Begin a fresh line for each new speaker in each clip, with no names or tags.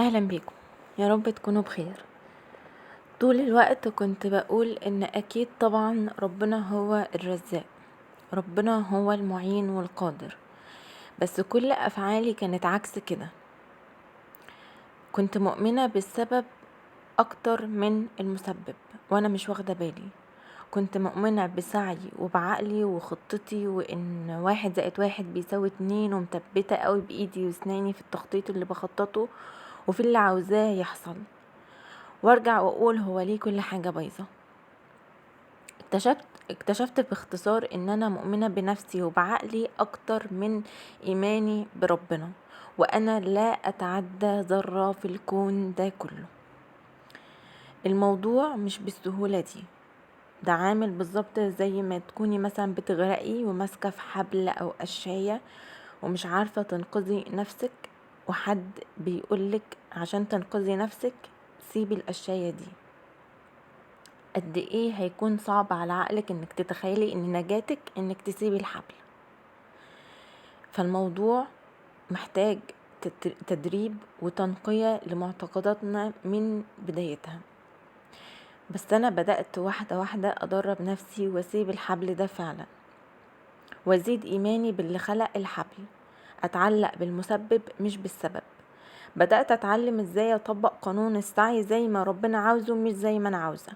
اهلا بيكم، يا رب تكونوا بخير. طول الوقت كنت بقول ان اكيد طبعا ربنا هو الرزاق، ربنا هو المعين والقادر، بس كل افعالي كانت عكس كده. كنت مؤمنة بالسبب اكتر من المسبب وانا مش واخدة بالي. كنت مؤمنة بسعي وبعقلي وخطتي، وان 1 + 1 بيساوي 2، ومثبتة قوي بايدي واسناني في التخطيط اللي بخططه وفي اللي عاوزاه يحصل. وارجع واقول هو ليه كل حاجة بايظة؟ اكتشفت باختصار ان انا مؤمنة بنفسي وبعقلي اكتر من ايماني بربنا، وانا لا اتعدى ذرة في الكون ده كله. الموضوع مش بالسهولة دي، ده عامل بالظبط زي ما تكوني مثلا بتغرقي وماسكة في حبل او قشاية ومش عارفة تنقذي نفسك، وحد بيقولك عشان تنقذي نفسك سيبي القشاية دي. قد ايه هيكون صعب على عقلك انك تتخيلي ان نجاتك انك تسيبي الحبل. فالموضوع محتاج تدريب وتنقية لمعتقداتنا من بدايتها. بس انا بدأت واحدة واحدة ادرب نفسي واسيب الحبل ده فعلا، وازيد ايماني باللي خلق الحبل، اتعلق بالمسبب مش بالسبب. بدأت اتعلم ازاي اطبق قانون السعي زي ما ربنا عاوزه مش زي ما انا عاوزة.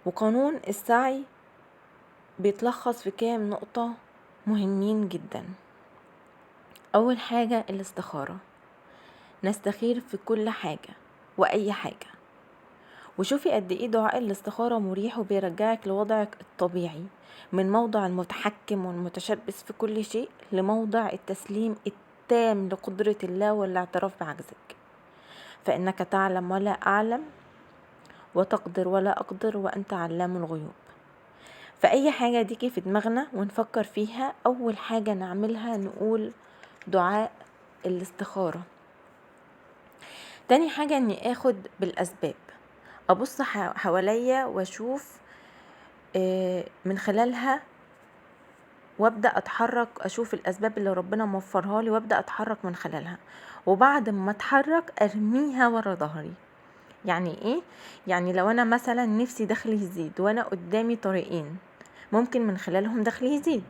وقانون السعي بيتلخص في كام نقطة مهمين جدا. اول حاجة الاستخارة، نستخير في كل حاجة واي حاجة. وشوفي قد ايه دعاء الاستخارة مريح وبيرجعك لوضعك الطبيعي، من موضع المتحكم والمتشبث في كل شيء لموضع التسليم التام لقدرة الله والاعتراف بعجزك. فإنك تعلم ولا أعلم، وتقدر ولا أقدر، وأنت علام الغيوب. فأي حاجة تيجي في دماغنا ونفكر فيها، أول حاجة نعملها نقول دعاء الاستخارة. تاني حاجة أني أخد بالأسباب، أبص حواليا وأشوف من خلالها وابدأ أتحرك، أشوف الأسباب اللي ربنا موفرها لي وابدأ أتحرك من خلالها. وبعد ما أتحرك أرميها ورا ظهري. يعني إيه؟ يعني لو أنا مثلا نفسي دخلي يزيد وأنا قدامي طريقين ممكن من خلالهم دخلي يزيد،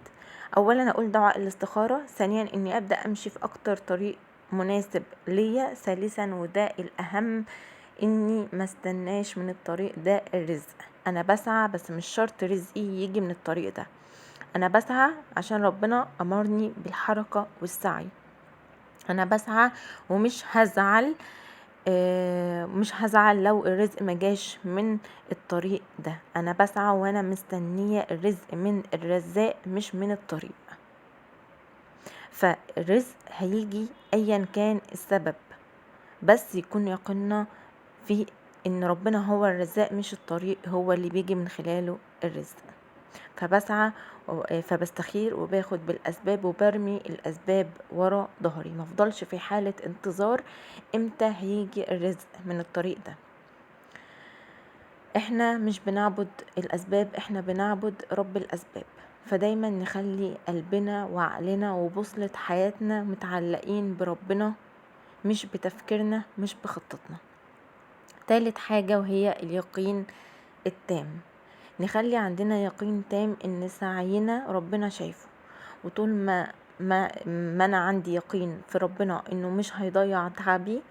أولا أقول دعاء الاستخارة، ثانيا إني أبدأ أمشي في أكتر طريق مناسب ليا، ثالثا وده الأهم إني ما استناش من الطريق ده الرزق. أنا بسعى بس مش شرط رزقي يجي من الطريق ده، أنا بسعى عشان ربنا أمرني بالحركة والسعي. أنا بسعى ومش هزعل، مش هزعل لو الرزق ما جاش من الطريق ده. أنا بسعى وأنا مستنية الرزق من الرزاق مش من الطريق. فالرزق هيجي أيا كان السبب، بس يكون يقيننا في إن ربنا هو الرزاق مش الطريق هو اللي بيجي من خلاله الرزق. فبسعى فبستخير وباخد بالأسباب وبرمي الأسباب ورا ظهري، ما افضلش في حالة انتظار امتى هيجي الرزق من الطريق ده. احنا مش بنعبد الأسباب، احنا بنعبد رب الأسباب. فدايما نخلي قلبنا وعقلنا وبوصلة حياتنا متعلقين بربنا، مش بتفكيرنا مش بخطتنا. تالت حاجة وهي اليقين التام، نخلي عندنا يقين تام ان سعينا ربنا شايفه. وطول ما انا عندي يقين في ربنا انه مش هيضيع تعبي،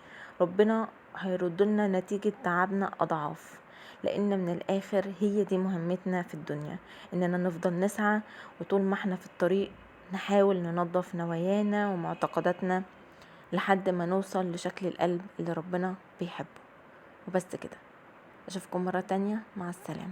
ربنا هيرد لنا نتيجة تعبنا اضعاف. لان من الاخر هي دي مهمتنا في الدنيا، اننا نفضل نسعى، وطول ما احنا في الطريق نحاول ننظف نوايانا ومعتقداتنا لحد ما نوصل لشكل القلب اللي ربنا بيحبه. وبس كده، اشوفكم مرة تانية، مع السلامة.